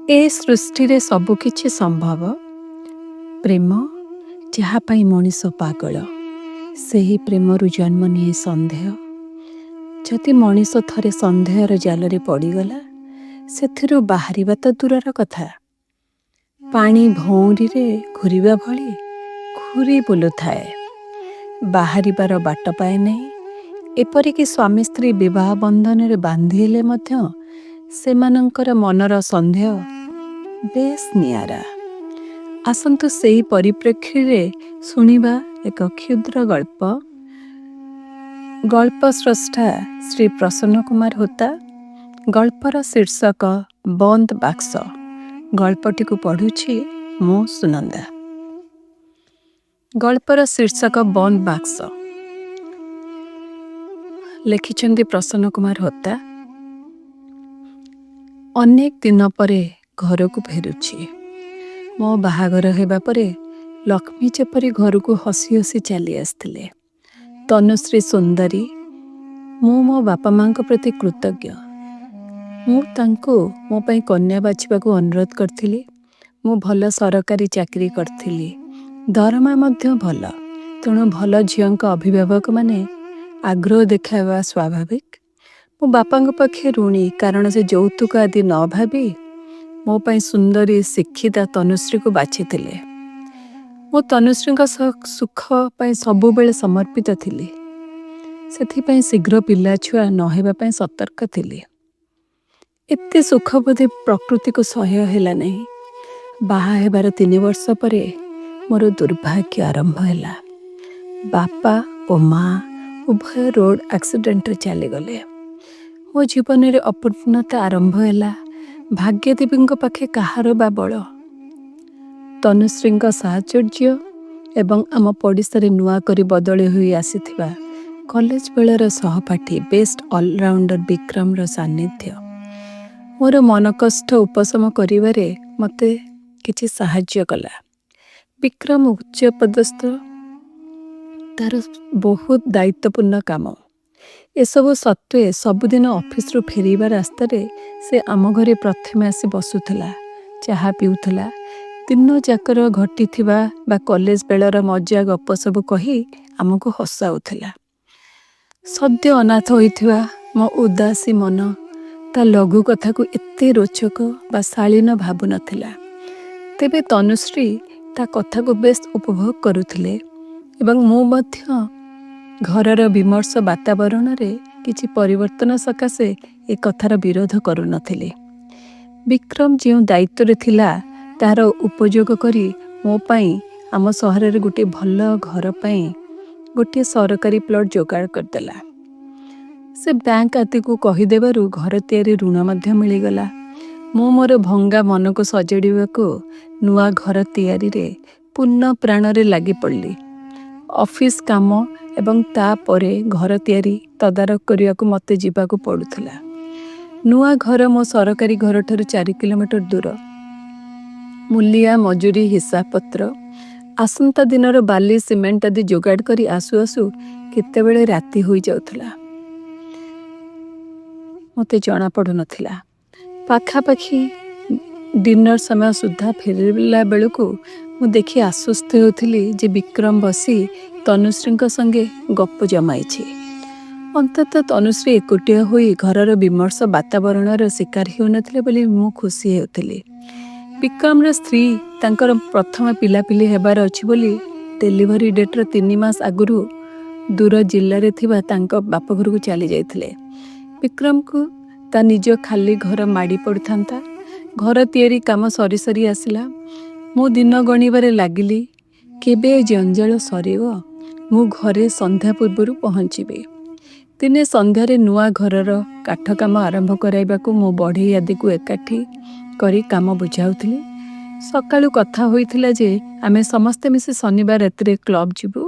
ଏ ସୃଷ୍ଟିରେ ସବୁକିଛି ସମ୍ଭବ। ପ୍ରେମ, ଯାହା ପାଇଁ ମଣିଷ ପାଗଳ, ସେହି ପ୍ରେମରୁ ଜନ୍ମ ନିଏ ସନ୍ଦେହ। ଯଦି ମଣିଷ ଥରେ ସନ୍ଦେହର ଜାଲରେ ପଡ଼ିଗଲା, ସେଥିରୁ ବାହାରିବା ତ ଦୂରର କଥା, ପାଣି ଭଉଁରୀରେ ଘୂରିବା ଭଳି ଘୂରି ବୁଲୁଥାଏ, ବାହାରିବାର ବାଟ ପାଏ ନାହିଁ। ଏପରିକି ସ୍ୱାମୀ ସ୍ତ୍ରୀ ବିବାହ ବନ୍ଧନରେ ବାନ୍ଧି ହେଲେ ମଧ୍ୟ ସେମାନଙ୍କର ମନର ସନ୍ଦେହ ବେଶ୍ ନିଆରା। ଆସନ୍ତୁ, ସେହି ପରିପ୍ରେକ୍ଷୀରେ ଶୁଣିବା ଏକ କ୍ଷୁଦ୍ର ଗଳ୍ପ। ଗଳ୍ପ ସ୍ରଷ୍ଟା ଶ୍ରୀ ପ୍ରସନ୍ନ କୁମାର ହୋତା। ଗଳ୍ପର ଶୀର୍ଷକ ବନ୍ଦ ବାକ୍ସ। ଗଳ୍ପଟିକୁ ପଢ଼ୁଛି ମୁଁ, ସୁନନ୍ଦା। ଗଳ୍ପର ଶୀର୍ଷକ ବନ୍ଦ ବାକ୍ସ। ଲେଖିଛନ୍ତି ପ୍ରସନ୍ନ କୁମାର ହୋତା। ଅନେକ ଦିନ ପରେ ଘରକୁ ଫେରୁଛି। ମୋ ବାହାଘର ହେବା ପରେ ଲକ୍ଷ୍ମୀ ଯେପରି ଘରକୁ ହସି ହସି ଚାଲି ଆସିଥିଲେ। ତନୁଶ୍ରୀ ସୁନ୍ଦରୀ। ମୁଁ ମୋ ବାପା ମାଙ୍କ ପ୍ରତି କୃତଜ୍ଞ। ମୁଁ ତାଙ୍କୁ ମୋ ପାଇଁ କନ୍ୟା ବାଛିବାକୁ ଅନୁରୋଧ କରିଥିଲି। ମୁଁ ଭଲ ସରକାରୀ ଚାକିରି କରିଥିଲି, ଦରମା ମଧ୍ୟ ଭଲ। ତେଣୁ ଭଲ ଝିଅଙ୍କ ଅଭିଭାବକମାନେ ଆଗ୍ରହ ଦେଖାଇବା ସ୍ୱାଭାବିକ। ମୁଁ ବାପାଙ୍କ ପାଖେ ଋଣୀ, କାରଣ ସେ ଯୌତୁକ ଆଦି ନ ଭାବି ମୋ ପାଇଁ ସୁନ୍ଦରୀ, ଶିକ୍ଷିତା ତନୁଶ୍ରୀକୁ ବାଛିଥିଲେ। ମୁଁ ତନୁଶ୍ରୀଙ୍କ ସୁଖ ପାଇଁ ସବୁବେଳେ ସମର୍ପିତ ଥିଲି। ସେଥିପାଇଁ ଶୀଘ୍ର ପିଲାଛୁଆ ନ ହେବା ପାଇଁ ସତର୍କ ଥିଲି। ଏତେ ସୁଖ ବୋଧେ ପ୍ରକୃତିକୁ ସହ୍ୟ ହେଲା ନାହିଁ। ବାହା ହେବାର 3 ବର୍ଷ ପରେ ମୋର ଦୁର୍ଭାଗ୍ୟ ଆରମ୍ଭ ହେଲା। ବାପା ଓ ମା ଉଭୟ ରୋଡ଼ ଆକ୍ସିଡେଣ୍ଟରେ ଚାଲିଗଲେ। ମୋ ଜୀବନରେ ଅପୂର୍ଣ୍ଣତା ଆରମ୍ଭ ହେଲା। ଭାଗ୍ୟଦେବୀଙ୍କ ପାଖେ କାହାର ବା ବଳ? ତନୁଶ୍ରୀଙ୍କ ସାହଚର୍ଯ୍ୟ ଏବଂ ଆମ ପଡ଼ିଶାରେ ନୂଆ କରି ବଦଳି ହୋଇ ଆସିଥିବା କଲେଜ ବେଳର ସହପାଠୀ, ବେଷ୍ଟ ଅଲରାଉଣ୍ଡର ବିକ୍ରମର ସାନ୍ନିଧ୍ୟ ମୋର ମନକଷ୍ଟ ଉପଶମ କରିବାରେ ମୋତେ କିଛି ସାହାଯ୍ୟ କଲା। ବିକ୍ରମ ଉଚ୍ଚ ପଦସ୍ଥ, ତାର ବହୁତ ଦାୟିତ୍ୱପୂର୍ଣ୍ଣ କାମ। ଏସବୁ ସତ୍ତ୍ୱେ ସବୁଦିନ ଅଫିସରୁ ଫେରିବା ରାସ୍ତାରେ ସେ ଆମ ଘରେ ପ୍ରଥମେ ଆସି ବସୁଥିଲା, ଚାହା ପିଉଥିଲା। ଦିନଯାକର ଘଟିଥିବା ବା କଲେଜ ବେଳର ମଜା ଗପ ସବୁ କହି ଆମକୁ ହସାଉଥିଲା। ସଦ୍ୟ ଅନାଥ ହୋଇଥିବା ମୋ ଉଦାସୀ ମନ ତା ଲଘୁ କଥାକୁ ଏତେ ରୋଚକ ବା ଶାଳୀନ ଭାବୁନଥିଲା। ତେବେ ତନୁଶ୍ରୀ ତା କଥାକୁ ବେଶ୍ ଉପଭୋଗ କରୁଥିଲେ ଏବଂ ମୁଁ ମଧ୍ୟ ଘରର ବିମର୍ଷ ବାତାବରଣରେ କିଛି ପରିବର୍ତ୍ତନ ସକାଶେ ଏ କଥାର ବିରୋଧ କରୁନଥିଲି। ବିକ୍ରମ ଯେଉଁ ଦାୟିତ୍ୱରେ ଥିଲା, ତାହାର ଉପଯୋଗ କରି ମୋ ପାଇଁ ଆମ ସହରରେ ଗୋଟିଏ ଭଲ ଘର ପାଇଁ ଗୋଟିଏ ସରକାରୀ ପ୍ଲଟ୍ ଯୋଗାଡ଼ କରିଦେଲା। ସେ ବ୍ୟାଙ୍କ ଆଦିକୁ କହିଦେବାରୁ ଘର ତିଆରି ଋଣ ମଧ୍ୟ ମିଳିଗଲା। ମୁଁ ମୋର ଭଙ୍ଗା ମନକୁ ସଜାଡ଼ିବାକୁ ନୂଆ ଘର ତିଆରିରେ ପୂର୍ଣ୍ଣ ପ୍ରାଣରେ ଲାଗିପଡ଼ିଲି। ଅଫିସ କାମ ଏବଂ ତାପରେ ଘର ତିଆରି ତଦାରଖ କରିବାକୁ ମୋତେ ଯିବାକୁ ପଡ଼ୁଥିଲା। ନୂଆ ଘର ମୋ ସରକାରୀ ଘରଠାରୁ 4 କିଲୋମିଟର ଦୂର। ମୂଲିଆ ମଜୁରୀ ହିସାବପତ୍ର, ଆସନ୍ତା ଦିନର ବାଲି, ସିମେଣ୍ଟ ଆଦି ଯୋଗାଡ଼ କରି ଆସୁ ଆସୁ କେତେବେଳେ ରାତି ହୋଇଯାଉଥିଲା, ମୋତେ ଜଣାପଡ଼ୁନଥିଲା। ପାଖାପାଖି ଡିନର ସମୟ ସୁଦ୍ଧା ଫେରିଲା ବେଳକୁ ମୁଁ ଦେଖି ଆଶ୍ୱସ୍ତ ହେଉଥିଲି ଯେ ବିକ୍ରମ ବସି ତନୁଶ୍ରୀଙ୍କ ସଙ୍ଗେ ଗପ ଜମାଇଛି। ଅନ୍ତତଃ ତନୁଶ୍ରୀ ଏକୁଟିଆ ହୋଇ ଘରର ବିମର୍ଷ ବାତାବରଣର ଶିକାର ହେଉନଥିଲେ ବୋଲି ମୁଁ ଖୁସି ହେଉଥିଲି। ବିକ୍ରମର ସ୍ତ୍ରୀ ତାଙ୍କର ପ୍ରଥମ ପିଲାପିଲି ହେବାର ଅଛି ବୋଲି ଡେଲିଭରି ଡେଟ୍ର 3 ମାସ ଆଗରୁ ଦୂର ଜିଲ୍ଲାରେ ଥିବା ତାଙ୍କ ବାପଘରକୁ ଚାଲି ଯାଇଥିଲେ। ବିକ୍ରମକୁ ତା ନିଜ ଖାଲି ଘର ମାଡ଼ି ପଡ଼ିଥାନ୍ତା। ଘର ତିଆରି କାମ ସରି ସରି ଆସିଲା। ମୁଁ ଦିନ ଗଣିବାରେ ଲାଗିଲି, କେବେ ଏ ଜଞ୍ଜାଳ ସରିବ, ମୁଁ ଘରେ ସନ୍ଧ୍ୟା ପୂର୍ବରୁ ପହଞ୍ଚିବି। ଦିନେ ସନ୍ଧ୍ୟାରେ ନୂଆ ଘରର କାଠ କାମ ଆରମ୍ଭ କରାଇବାକୁ ମୁଁ ବଢ଼େଇ ଆଦିକୁ ଏକାଠି କରି କାମ ବୁଝାଉଥିଲି। ସକାଳୁ କଥା ହୋଇଥିଲା ଯେ ଆମେ ସମସ୍ତେ ମିଶି ଶନିବାର ରାତିରେ କ୍ଲବ ଯିବୁ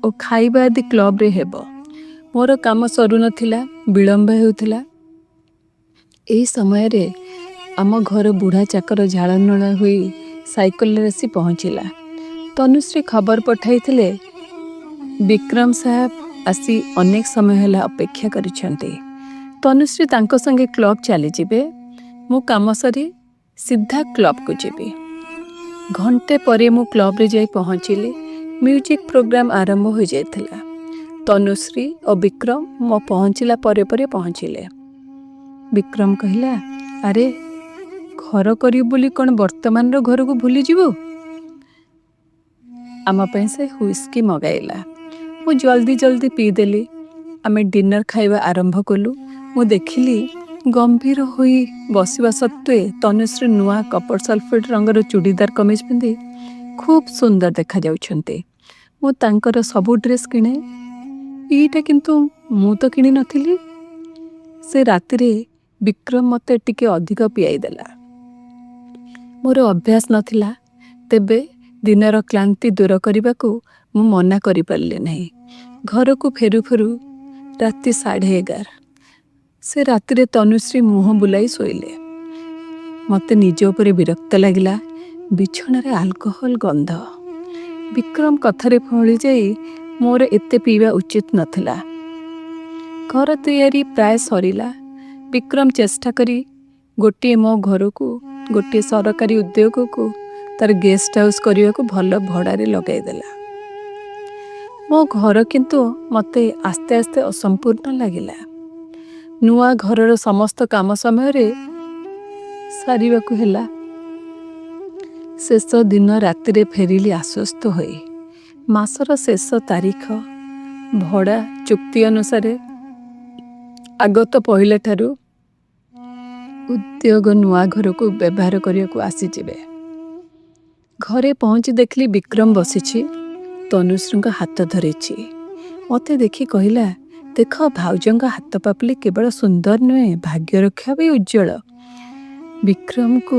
ଓ ଖାଇବା ଆଦି କ୍ଲବରେ ହେବ। ମୋର କାମ ସରୁନଥିଲା, ବିଳମ୍ବ ହେଉଥିଲା। ଏହି ସମୟରେ ଆମ ଘର ବୁଢ଼ା ଚାକର ଝାଳନାଳ ହୋଇ ସାଇକେଲରେ ଆସି ପହଞ୍ଚିଲା। ତନୁଶ୍ରୀ ଖବର ପଠାଇଥିଲେ, ବିକ୍ରମ ସାହେବ ଆସି ଅନେକ ସମୟ ହେଲା ଅପେକ୍ଷା କରିଛନ୍ତି। ତନୁଶ୍ରୀ ତାଙ୍କ ସଙ୍ଗେ କ୍ଲବ ଚାଲିଯିବେ। ମୁଁ କାମ ସାରି ସିଧା କ୍ଲବକୁ ଯିବି। ଘଣ୍ଟେ ପରେ ମୁଁ କ୍ଲବରେ ଯାଇ ପହଞ୍ଚିଲି। ମ୍ୟୁଜିକ୍ ପ୍ରୋଗ୍ରାମ ଆରମ୍ଭ ହୋଇଯାଇଥିଲା। ତନୁଶ୍ରୀ ଓ ବିକ୍ରମ ମୋ ପହଞ୍ଚିଲା ପରେ ପରେ ପହଞ୍ଚିଲେ। ବିକ୍ରମ କହିଲା, "ଆରେ, ଘର କରିବୁ ବୋଲି କ'ଣ ବର୍ତ୍ତମାନର ଘରକୁ ଭୁଲିଯିବୁ?" ଆମ ପାଇଁ ସେ ହୁଇସ୍କି ମଗାଇଲା। ମୁଁ ଜଲ୍ଦି ଜଲ୍ଦି ପିଇଦେଲି। ଆମେ ଡିନର ଖାଇବା ଆରମ୍ଭ କଲୁ। ମୁଁ ଦେଖିଲି, ଗମ୍ଭୀର ହୋଇ ବସିବା ସତ୍ତ୍ୱେ ତନୁଶ୍ରୀ ନୂଆ କପର ସଲଫେଟ୍ ରଙ୍ଗର ଚୁଡ଼ିଦାର କମିଜ ପିନ୍ଧି ଖୁବ୍ ସୁନ୍ଦର ଦେଖାଯାଉଛନ୍ତି। ମୁଁ ତାଙ୍କର ସବୁ ଡ୍ରେସ୍ କିଣେ, ଏଇଟା କିନ୍ତୁ ମୁଁ ତ କିଣି ନଥିଲି। ସେ ରାତିରେ ବିକ୍ରମ ମୋତେ ଟିକେ ଅଧିକ ପିଆଇଦେଲା। ମୋର ଅଭ୍ୟାସ ନଥିଲା। ତେବେ ଦିନର କ୍ଳାନ୍ତି ଦୂର କରିବାକୁ ମୁଁ ମନା କରିପାରିଲି ନାହିଁ। ଘରକୁ ଫେରୁ ଫେରୁ ରାତି 11:30। ସେ ରାତିରେ ତନୁଶ୍ରୀ ମୁହଁ ବୁଲାଇ ଶୋଇଲେ। ମୋତେ ନିଜ ଉପରେ ବିରକ୍ତ ଲାଗିଲା। ବିଛଣାରେ ଆଲକୋହଲ ଗନ୍ଧ। ବିକ୍ରମ କଥାରେ ଫଳିଯାଇ ମୋର ଏତେ ପିଇବା ଉଚିତ ନଥିଲା। ଘର ତିଆରି ପ୍ରାୟ ସରିଲା। ବିକ୍ରମ ଚେଷ୍ଟା କରି ଗୋଟିଏ ମୋ ଘରକୁ ଗୋଟିଏ ସରକାରୀ ଉଦ୍ୟୋଗକୁ ତାର ଗେଷ୍ଟ ହାଉସ୍ କରିବାକୁ ଭଲ ଭଡ଼ାରେ ଲଗାଇଦେଲା। ମୋ ଘର କିନ୍ତୁ ମୋତେ ଆସ୍ତେ ଆସ୍ତେ ଅସମ୍ପୂର୍ଣ୍ଣ ଲାଗିଲା। ନୂଆ ଘରର ସମସ୍ତ କାମ ସମୟରେ ସାରିବାକୁ ହେଲା। ଶେଷ ଦିନ ରାତିରେ ଫେରିଲି ଆଶ୍ୱସ୍ତ ହୋଇ। ମାସର ଶେଷ ତାରିଖ। ଭଡ଼ା ଚୁକ୍ତି ଅନୁସାରେ ଆଗତ ପହିଲାଠାରୁ ଉଦ୍ୟୋଗ ନୂଆ ଘରକୁ ବ୍ୟବହାର କରିବାକୁ ଆସିଯିବେ। ଘରେ ପହଞ୍ଚି ଦେଖିଲି ବିକ୍ରମ ବସିଛି, ତନୁଶ୍ରୀଙ୍କ ହାତ ଧରିଛି। ମୋତେ ଦେଖି କହିଲା, "ଦେଖ, ଭାଉଜଙ୍କ ହାତ ପାପୁଲି କେବଳ ସୁନ୍ଦର ନୁହେଁ, ଭାଗ୍ୟରେଖା ବି ଉଜ୍ଜ୍ୱଳ।" ବିକ୍ରମକୁ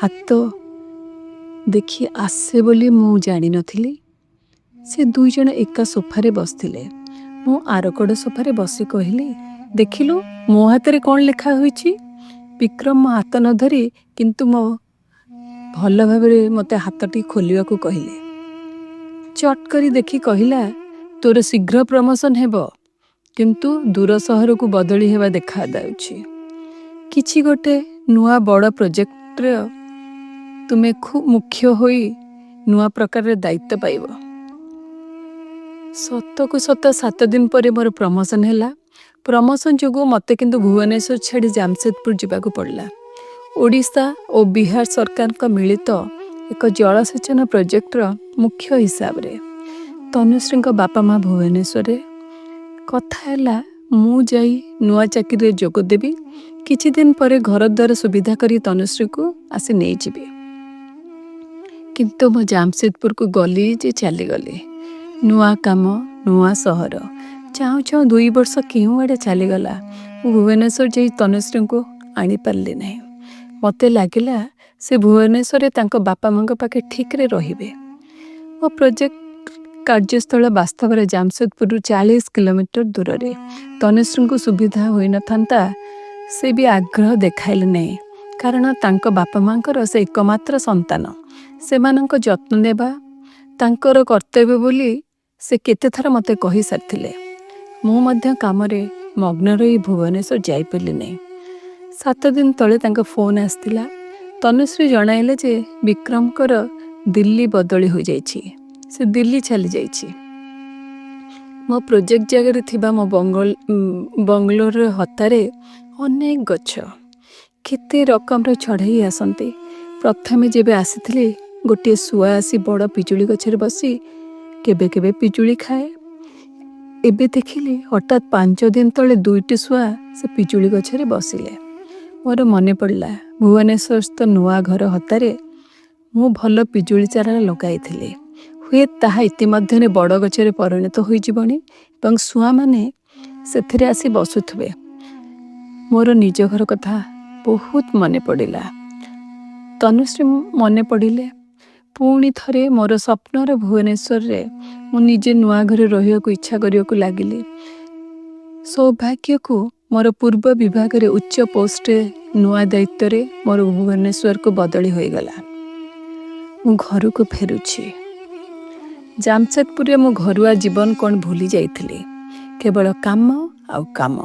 ହାତ ଦେଖି ଆସେ ବୋଲି ମୁଁ ଜାଣିନଥିଲି। ସେ ଦୁଇଜଣ ଏକା ସୋଫାରେ ବସିଥିଲେ। ମୁଁ ଆରକଡ଼ ସୋଫାରେ ବସି କହିଲି, "ଦେଖିଲୁ, ମୋ ହାତରେ କ'ଣ ଲେଖା ହୋଇଛି?" ବିକ୍ରମ ମୋ ହାତ ନ ଧରି କିନ୍ତୁ ମୋ ଭଲ ଭାବରେ ମୋତେ ହାତଟି ଖୋଲିବାକୁ କହିଲେ। ଚଟ୍ କରି ଦେଖି କହିଲା, "ତୋର ଶୀଘ୍ର ପ୍ରମୋସନ୍ ହେବ, କିନ୍ତୁ ଦୂର ସହରକୁ ବଦଳି ହେବା ଦେଖାଯାଉଛି। କିଛି ଗୋଟେ ନୂଆ ବଡ଼ ପ୍ରୋଜେକ୍ଟର ତୁମେ ଖୁବ୍ ମୁଖ୍ୟ ହୋଇ ନୂଆ ପ୍ରକାରର ଦାୟିତ୍ୱ ପାଇବ।" ସତକୁ ସତ 7 ଦିନ ପରେ ମୋର ପ୍ରମୋସନ୍ ହେଲା। ପ୍ରମୋସନ୍ ଯୋଗୁଁ ମୋତେ କିନ୍ତୁ ଭୁବନେଶ୍ୱର ଛାଡ଼ି ଜାମସେଦପୁର ଯିବାକୁ ପଡ଼ିଲା। ଓଡ଼ିଶା ଓ ବିହାର ସରକାରଙ୍କ ମିଳିତ ଏକ ଜଳସେଚନ ପ୍ରୋଜେକ୍ଟର ମୁଖ୍ୟ ହିସାବରେ। ତନୁଶ୍ରୀଙ୍କ ବାପା ମା ଭୁବନେଶ୍ୱରରେ। କଥା ହେଲା, ମୁଁ ଯାଇ ନୂଆ ଚାକିରିରେ ଯୋଗ ଦେବି, କିଛି ଦିନ ପରେ ଘରଦ୍ୱାର ସୁବିଧା କରି ତନୁଶ୍ରୀକୁ ଆସି ନେଇଯିବି। କିନ୍ତୁ ମୁଁ ଜାମସେଦପୁରକୁ ଗଲି ଯେ ଚାଲିଗଲି। ନୂଆ କାମ, ନୂଆ ସହର। ଚାହୁଁ ଚାହୁଁ 2 ବର୍ଷ କେଉଁଆଡ଼େ ଚାଲିଗଲା। ମୁଁ ଭୁବନେଶ୍ୱର ଯାଇ ତନୁଶ୍ରୀଙ୍କୁ ଆଣିପାରିଲି ନାହିଁ। ମୋତେ ଲାଗିଲା, ସେ ଭୁବନେଶ୍ୱରରେ ତାଙ୍କ ବାପା ମାଙ୍କ ପାଖେ ଠିକରେ ରହିବେ। ମୋ ପ୍ରୋଜେକ୍ଟ କାର୍ଯ୍ୟସ୍ଥଳ ବାସ୍ତବରେ ଜାମସେଦପୁରରୁ 40 କିଲୋମିଟର ଦୂରରେ। ତନୁଶ୍ରୀଙ୍କୁ ସୁବିଧା ହୋଇନଥାନ୍ତା। ସେ ବି ଆଗ୍ରହ ଦେଖାଇଲେ ନାହିଁ, କାରଣ ତାଙ୍କ ବାପା ମାଙ୍କର ସେ ଏକମାତ୍ର ସନ୍ତାନ। ସେମାନଙ୍କ ଯତ୍ନ ନେବା ତାଙ୍କର କର୍ତ୍ତବ୍ୟ ବୋଲି ସେ କେତେଥର ମୋତେ କହିସାରିଥିଲେ। ମୁଁ ମଧ୍ୟ କାମରେ ମଗ୍ନ ରହି ଭୁବନେଶ୍ୱର ଯାଇପାରିଲି ନାହିଁ। 7 ଦିନ ତଳେ ତାଙ୍କ ଫୋନ୍ ଆସିଥିଲା। ତନୁଶ୍ରୀ ଜଣାଇଲେ ଯେ ବିକ୍ରମଙ୍କର ଦିଲ୍ଲୀ ବଦଳି ହୋଇଯାଇଛି। ସେ ଦିଲ୍ଲୀ ଚାଲିଯାଇଛି। ମୋ ପ୍ରୋଜେକ୍ଟ ଜାଗାରେ ଥିବା ମୋ ବଙ୍ଗଲୋର ହତାରେ ଅନେକ ଗଛ। କେତେ ରକମର ଚଢ଼େଇ ଆସନ୍ତି। ପ୍ରଥମେ ଯେବେ ଆସିଥିଲି, ଗୋଟିଏ ଶୁଆ ଆସି ବଡ଼ ପିଜୁଳି ଗଛରେ ବସି କେବେ କେବେ ପିଜୁଳି ଖାଏ। ଏବେ ଦେଖିଲି, ହଠାତ୍ 5 ଦିନ ତଳେ ଦୁଇଟି ଶୁଆ ସେ ପିଜୁଳି ଗଛରେ ବସିଲେ। ମୋର ମନେ ପଡ଼ିଲା, ଭୁବନେଶ୍ୱରସ୍ଥ ନୂଆ ଘର ହତାରେ ମୁଁ ଭଲ ପିଜୁଳି ଚାରା ଲଗାଇଥିଲି। ହୁଏତ ତାହା ଇତିମଧ୍ୟରେ ବଡ଼ ଗଛରେ ପରିଣତ ହୋଇଯିବଣି ଏବଂ ଶୁଆମାନେ ସେଥିରେ ଆସି ବସୁଥିବେ। ମୋର ନିଜ ଘର କଥା ବହୁତ ମନେ ପଡ଼ିଲା। ତନୁଶ୍ରୀ ମନେ ପଡ଼ିଲେ। ପୁଣି ଥରେ ମୋର ସ୍ୱପ୍ନର ଭୁବନେଶ୍ୱରରେ ମୁଁ ନିଜେ ନୂଆ ଘରେ ରହିବାକୁ ଇଚ୍ଛା କରିବାକୁ ଲାଗିଲି। ସୌଭାଗ୍ୟକୁ ମୋର ପୂର୍ବ ବିଭାଗରେ ଉଚ୍ଚ ପୋଷ୍ଟରେ ନୂଆ ଦାୟିତ୍ୱରେ ମୋର ଭୁବନେଶ୍ୱରକୁ ବଦଳି ହୋଇଗଲା। ମୁଁ ଘରକୁ ଫେରୁଛି। ଜାମସେଦପୁରରେ ମୁଁ ଘରୁଆ ଜୀବନ କ'ଣ ଭୁଲି ଯାଇଥିଲି। କେବଳ କାମ ଆଉ କାମ।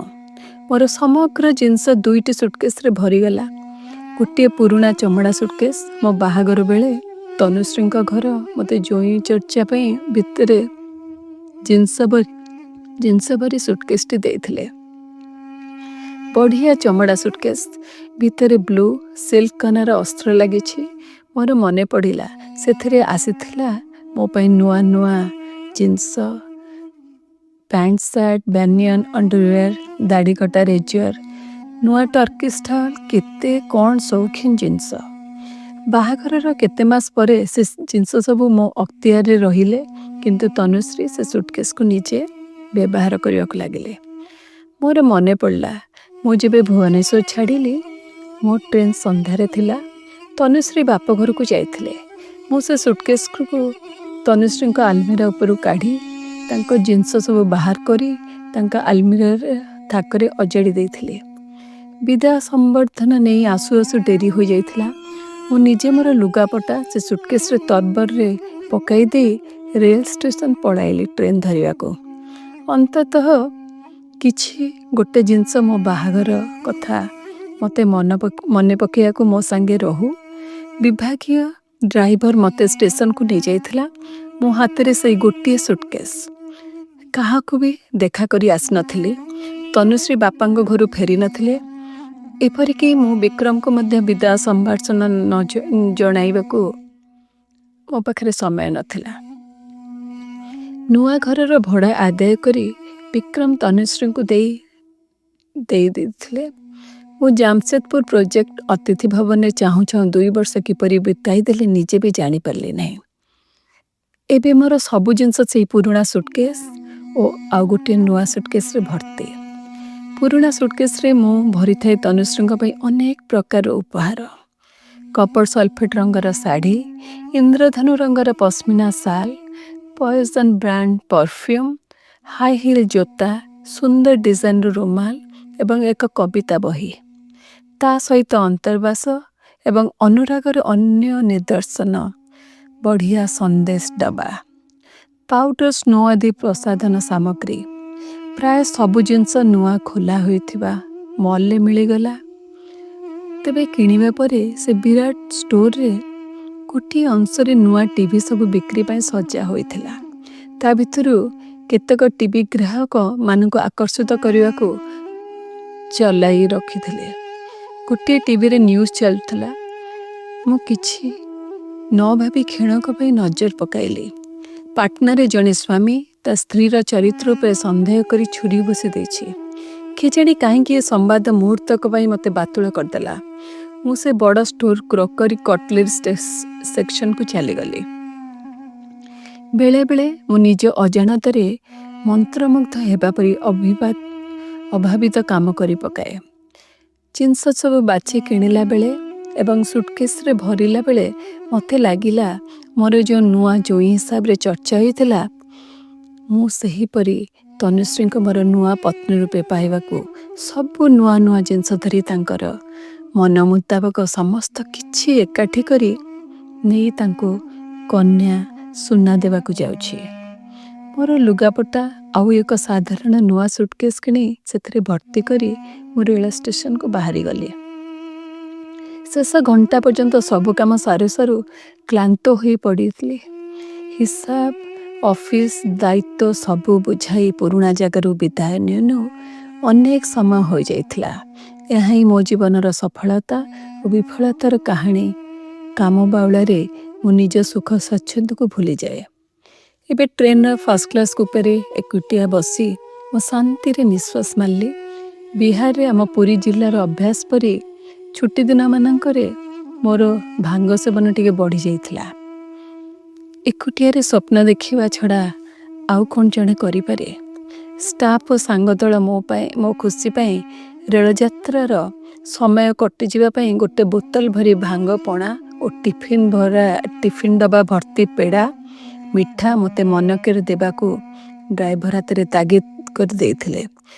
ମୋର ସମଗ୍ର ଜିନିଷ ଦୁଇଟି ସୁଟକେସରେ ଭରିଗଲା। ଗୋଟିଏ ପୁରୁଣା ଚମଡ଼ା ସୁଟକେସ୍ ମୋ ବାହାଘର ବେଳେ ତନୁଶ୍ରୀଙ୍କ ଘର ମୋତେ ଜୋଇଁ ଚର୍ଚ୍ଚା ପାଇଁ ଭିତରେ ଜିନିଷ ଭରି ସୁଟକେସ୍ଟି ଦେଇଥିଲେ। ବଢ଼ିଆ ଚମଡ଼ା ସୁଟକେସ୍, ଭିତରେ ବ୍ଲୁ ସିଲ୍କ କନାର ଅସ୍ତ୍ର ଲାଗିଛି। ମୋର ମନେ ପଡ଼ିଲା, ସେଥିରେ ଆସିଥିଲା ମୋ ପାଇଁ ନୂଆ ନୂଆ ଜିନିଷ, ପ୍ୟାଣ୍ଟ ସାର୍ଟ, ବ୍ୟାନିୟନ, ଅଣ୍ଡରୱେୟାର, ଦାଢ଼ି କଟା ରେଜର, ନୂଆ ଟର୍କିସ୍ ଟାୱେଲ, କେତେ କ'ଣ ସୌଖିନ ଜିନିଷ। ବାହାଘରର କେତେ ମାସ ପରେ ସେ ଜିନିଷ ସବୁ ମୋ ଅକ୍ତିଆରରେ ରହିଲେ, କିନ୍ତୁ ତନୁଶ୍ରୀ ସେ ସୁଟକେସ୍କୁ ନିଜେ ବ୍ୟବହାର କରିବାକୁ ଲାଗିଲେ। ମୋର ମନେ ପଡ଼ିଲା, ମୁଁ ଯେବେ ଭୁବନେଶ୍ୱର ଛାଡ଼ିଲି, ମୋ ଟ୍ରେନ୍ ସନ୍ଧ୍ୟାରେ ଥିଲା। ତନୁଶ୍ରୀ ବାପ ଘରକୁ ଯାଇଥିଲେ। ମୁଁ ସେ ସୁଟକେସ୍କୁ ତନୁଶ୍ରୀଙ୍କ ଆଲମିରା ଉପରୁ କାଢ଼ି, ତାଙ୍କ ଜିନିଷ ସବୁ ବାହାର କରି ତାଙ୍କ ଆଲମିରାରେ ଥାକରେ ଅଜାଡ଼ି ଦେଇଥିଲି। ବିଦାୟ ସମ୍ବର୍ଦ୍ଧନା ନେଇ ଆସୁ ଆସୁ ଡେରି ହୋଇଯାଇଥିଲା। ମୁଁ ନିଜେ ମୋର ଲୁଗାପଟା ସେ ସୁଟକେସ୍ରେ ତରବରରେ ପକାଇ ଦେଇ ରେଳ ଷ୍ଟେସନ ପଳାଇଲି ଟ୍ରେନ୍ ଧରିବାକୁ। ଅନ୍ତତଃ କିଛି ଗୋଟେ ଜିନିଷ ମୋ ବାହାଘର କଥା ମୋତେ ମନେ ପକାଇବାକୁ ମୋ ସାଙ୍ଗେ ରହୁ। ବିଭାଗୀୟ ଡ୍ରାଇଭର ମୋତେ ଷ୍ଟେସନକୁ ନେଇଯାଇଥିଲା। ମୋ ହାତରେ ସେଇ ଗୋଟିଏ ସୁଟକେସ୍। କାହାକୁ ବି ଦେଖା କରି ଆସିନଥିଲି। ତନୁଶ୍ରୀ ବାପାଙ୍କ ଘରୁ ଫେରିନଥିଲେ। ଏପରିକି ମୁଁ ବିକ୍ରମକୁ ମଧ୍ୟ ବିଦାୟ ସମ୍ଭାଷଣ ନ ଜଣାଇବାକୁ ମୋ ପାଖରେ ସମୟ ନଥିଲା। ନୂଆ ଘରର ଭଡ଼ା ଆଦାୟ କରି ବିକ୍ରମ ତନୁଶ୍ରୀଙ୍କୁ ଦେଇ ଦେଇ ଦେଇଥିଲେ। ମୁଁ ଜାମସେଦପୁର ପ୍ରୋଜେକ୍ଟ ଅତିଥି ଭବନରେ ଚାହୁଁ ଚାହୁଁ 2 ବର୍ଷ କିପରି ବିତାଇଦେଲି, ନିଜେ ବି ଜାଣିପାରିଲି ନାହିଁ। ଏବେ ମୋର ସବୁ ଜିନିଷ ସେଇ ପୁରୁଣା ସୁଟକେସ୍ ଓ ଆଉ ଗୋଟିଏ ନୂଆ ସୁଟକେସ୍ରେ ଭର୍ତ୍ତି। ପୁରୁଣା ସୁଟକେସ୍ରେ ମୁଁ ଭରିଥାଏ ତନୁଶ୍ରୀଙ୍କ ପାଇଁ ଅନେକ ପ୍ରକାର ଉପହାର: କପର ସଲଫେଟ୍ ରଙ୍ଗର ଶାଢ଼ୀ, ଇନ୍ଦ୍ରଧନୁ ରଙ୍ଗର ପଶ୍ମିନା ଶାଲ, poison brand perfume, high heel ଜୋତା, ସୁନ୍ଦର ଡିଜାଇନର ରୁମାଲ ଏବଂ ଏକ କବିତା ବହି। ତା ସହିତ ଅନ୍ତର୍ବାସ ଏବଂ ଅନୁରାଗର ଅନ୍ୟ ନିଦର୍ଶନ ବଢ଼ିଆ ସନ୍ଦେଶ ଡବା, ପାଉଡର, ସ୍ନୋ ଆଦି ପ୍ରସାଧନ ସାମଗ୍ରୀ। ପ୍ରାୟ ସବୁ ଜିନିଷ ନୂଆ ଖୋଲା ହୋଇଥିବା ମଲରେ ମିଳିଗଲା। ତେବେ କିଣିବା ପରେ ସେ ବିରାଟ ଷ୍ଟୋରରେ ଗୋଟିଏ ଅଂଶରେ ନୂଆ ଟିଭି ସବୁ ବିକ୍ରି ପାଇଁ ସଜା ହୋଇଥିଲା। ତା ଭିତରୁ କେତେକ ଟିଭି ଗ୍ରାହକ ମାନଙ୍କୁ ଆକର୍ଷିତ କରିବାକୁ ଚଲାଇ ରଖିଥିଲେ। ଗୋଟିଏ ଟିଭିରେ ନ୍ୟୁଜ୍ ଚାଲୁଥିଲା। ମୁଁ କିଛି ନ ଭାବି କ୍ଷଣକ ପାଇଁ ନଜର ପକାଇଲି। ପାଟନାରେ ଜଣେ ସ୍ୱାମୀ ତା ସ୍ତ୍ରୀର ଚରିତ୍ର ଉପରେ ସନ୍ଦେହ କରି ଛୁରୀ ଭୁସି ଦେଇଛି। କେଜାଣି କାହିଁକି ଏ ସମ୍ବାଦ ମୁହୂର୍ତ୍ତକ ପାଇଁ ମୋତେ ବାତୁଳ କରିଦେଲା। ମୁଁ ସେ ବଡ଼ ଷ୍ଟୋର କ୍ରୋକରୀ କଟଲେରୀ ସେକ୍ସନକୁ ଚାଲିଗଲି। ବେଳେବେଳେ ମୁଁ ନିଜ ଅଜାଣତରେ ମନ୍ତ୍ରମୁଗ୍ଧ ହେବା ପରି ଅଭାବିତ କାମ କରି ପକାଏ। ଜିନିଷ ସବୁ ବାଛି କିଣିଲା ବେଳେ ଏବଂ ସୁଟକେସ୍ରେ ଭରିଲା ବେଳେ ମୋତେ ଲାଗିଲା, ମୋର ଯେଉଁ ନୂଆ ଜୋଇଁ ହିସାବରେ ଚର୍ଚ୍ଚା ହୋଇଥିଲା, ମୁଁ ସେହିପରି ତନୁଶ୍ରୀଙ୍କୁ ମୋର ନୂଆ ପତ୍ନୀ ରୂପେ ପାଇବାକୁ ସବୁ ନୂଆ ନୂଆ ଜିନିଷ ଧରି ତାଙ୍କର ମନ ମୁତାବକ ସମସ୍ତ କିଛି ଏକାଠି କରି ନେଇ ତାଙ୍କୁ କନ୍ୟା ସୁନା ଦେବାକୁ ଯାଉଛି। ମୋର ଲୁଗାପଟା ଆଉ ଏକ ସାଧାରଣ ନୂଆ ସୁଟକେସ୍ କିଣି ସେଥିରେ ଭର୍ତ୍ତି କରି ମୁଁ ରେଳ ଷ୍ଟେସନକୁ ବାହାରିଗଲି। ଶେଷ ଘଣ୍ଟା ପର୍ଯ୍ୟନ୍ତ ସବୁ କାମ ସାରୁ ସାରୁ କ୍ଳାନ୍ତ ହୋଇ ପଡ଼ିଥିଲି। ହିସାବ, ଅଫିସ ଦାୟିତ୍ୱ ସବୁ ବୁଝାଇ ପୁରୁଣା ଜାଗାରୁ ବିଦାୟ ନେଉ ନେଉ ଅନେକ ସମୟ ହୋଇଯାଇଥିଲା। ଏହା ହିଁ ମୋ ଜୀବନର ସଫଳତା ଓ ବିଫଳତାର କାହାଣୀ। କାମ ବାଉଳାରେ ମୁଁ ନିଜ ସୁଖ ସ୍ୱାଚ୍ଛନ୍ଦ୍ୟକୁ ଭୁଲିଯାଏ। ଏବେ ଟ୍ରେନ୍ର ଫାର୍ଷ୍ଟ କ୍ଲାସ୍ କୁପେରେ ଏକୁଟିଆ ବସି ମୁଁ ଶାନ୍ତିରେ ନିଶ୍ୱାସ ମାରିଲି। ବିହାରରେ ଆମ ପୁରୀ ଜିଲ୍ଲାର ଅଭ୍ୟାସ ପରି ଛୁଟିଦିନମାନଙ୍କରେ ମୋର ଭାଙ୍ଗ ସେବନ ଟିକେ ବଢ଼ିଯାଇଥିଲା। ଏକୁଟିଆରେ ସ୍ୱପ୍ନ ଦେଖିବା ଛଡ଼ା ଆଉ କ'ଣ ଜଣେ କରିପାରେ? ଷ୍ଟାଫ୍ ଓ ସାଙ୍ଗ ଦଳ ମୋ ପାଇଁ, ମୋ ଖୁସି ପାଇଁ, ରେଳଯାତ୍ରାର ସମୟ କଟିଯିବା ପାଇଁ ଗୋଟେ ବୋତଲ ଭରି ଭାଙ୍ଗ ପଣା ଓ ଟିଫିନ୍ ଡବା ଭର୍ତ୍ତି ପେଡ଼ା ମିଠା ମୋତେ ମନକରି ଦେବାକୁ ଡ୍ରାଇଭର ହାତରେ ତାଗିଦ କରି ଦେଇଥିଲେ।